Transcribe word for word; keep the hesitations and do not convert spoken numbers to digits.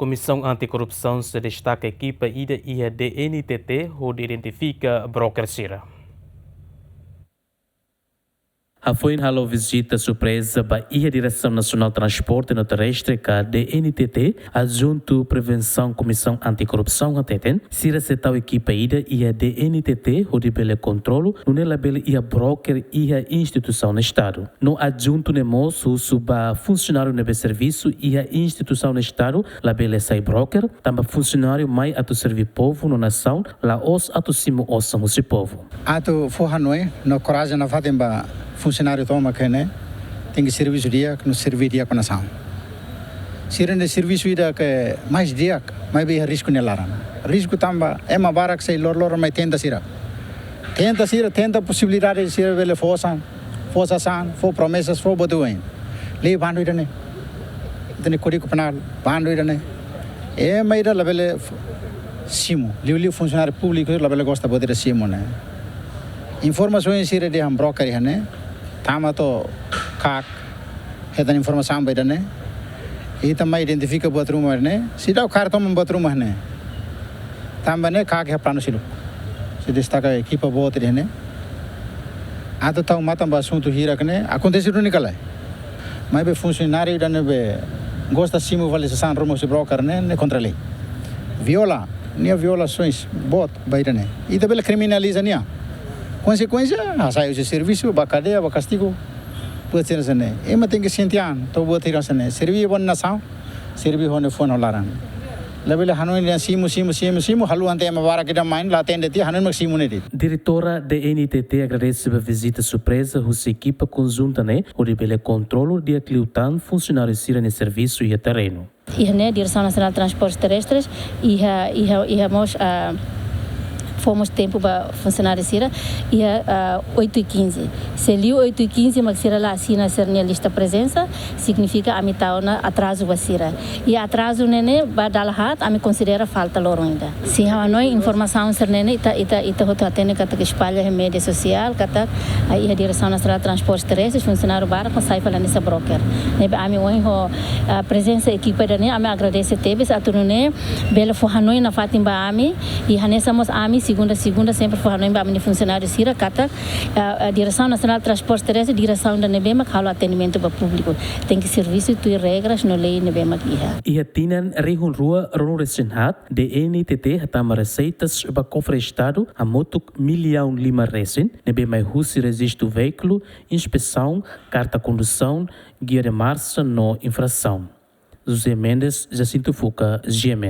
Komisaun Anti-Korrupsaun sei destaka ekipa ida iha D N T T hodi identifika broker sira. Hafoin halo vizita surpreza ba iha Diresaun Nasionál Transporte no Terrestre ka D N T T, adjuntu Prevensaun Komisaun Anti-Korrupsaun hateten, sira sei tau ekipa ida iha D N T T hodi bele kontrolu, nune'e labele iha broker iha instituisaun Estadu. No adjuntu ne'e mós husu ba funsionáriu ne'ebé servisu iha instituisaun Estadu labele sai broker, tanba funsionáriu mai atu serví povu no nasaun, la'ós atu simu osan husi povu. Atu fó hanoin no korajen nafatin ba funsionáriu tomak ne'e, tenke servisu di'ak, no serví di'ak ba nasaun. Sira-ne'e servisu ida ke mais di'ak, maibé iha risku nia laran. Risku tanba ema barak sei loroloron mai tenta sira. Tenta sira, tenta posibilidade sira bele fó osan, fó sasán, fó promesas, fó buat oioin. Lei bandu ida-ne'e. Ita-nia Kódigu Penál, bandu ida-ne'e. Ema ida labele f-, simu. Liuliu funsionáriu públiku labele gosta buat ida simu ne'e. Informasaun sira dehan broker iha ne'e, tama to'o KAK, hetan informasaun ba ida-ne'e. Ita mai identifika buat ruma ne'e, seidauk kaer toman buat ruma ne'e. Tanba ne'e KAK iha planu seluk. Sei destaka ekipa boot iha ne'e. Atu tau matan ba asuntu hirak ne'e, akontese duni ka lae. Maibé funsionáriu ida ne'ebé gosta simu fali sasán ruma husi broker ne'e, ne'e kontra lei. Viola, nia violasoens boot ba ida-ne'e. Ita bele kriminaliza nia. Konsekuénsia, hasai husi servisu, ba kadeia, ba kastigu. Buat sira hanesan ne'e. Ema tenke sente an, to'o buat sira hanesan ne'e. Serví ba nasaun, serví ho nia fuan ho laran. Labele hanoin dehan simu, simu, simu, simu, haluha ema barak ida mai, la atende tiha, hanoin mak simu ne'e de'it. Diretora D N T T agradese ba vizita surpreza husi ekipa konjunta ne'e, hodi bele kontrolu di'ak liután funsionáriu sira-nia servisu iha terrenu. Iha ne'e Diresaun Nasionál Transportes Terrestres, iha, iha, iha mós, ah, fó mós tempu ba funsionáriu sira, iha, ah, oito e quinze. Se liu oito e quinze mak sira la asina sira-nia lista prezensa, signifika ami tau ona atrazu ba sira. I atrazu ne'e ne'e ba dala haat, ami konsidera falta loron ida. Sin, ha'u hanoin informasaun sira-ne'e ne'e ita, ita, ita hotu hatene katak espalla iha média sosiál, katak, ah, iha Diresaun Nasionál Transportes Terrestres, funsionáriu barak mak sai fali hanesan broker. Ne'ebé ami ohin ho, ah, prezensa ekipa ida-ne'e, ami agradese tebes atu nune'e bele fó hanoin nafatin ba ami, i hanesan mós ami, segunda, segunda, sempre fó hanoin ba ami-nia funsionáriu sira, katak, ah, ah, Diresaun Nasionál Transportes Terrestres, diresaun ida ne'ebé mak halo atendimentu ba públiku. Tenke servisu tuir regras no lei ne'ebé mak iha. Iha tinan rihun rua ruanulu resin haat, D N T T hatama reseitas ba kofre Estadu hamutuk millaun lima resin, ne'ebé mai husi rejistu veíkulu, inspesaun, karta kondusaun, guia de marcha no infrasaun. José Mendes, Jacinto Fuca, G M N.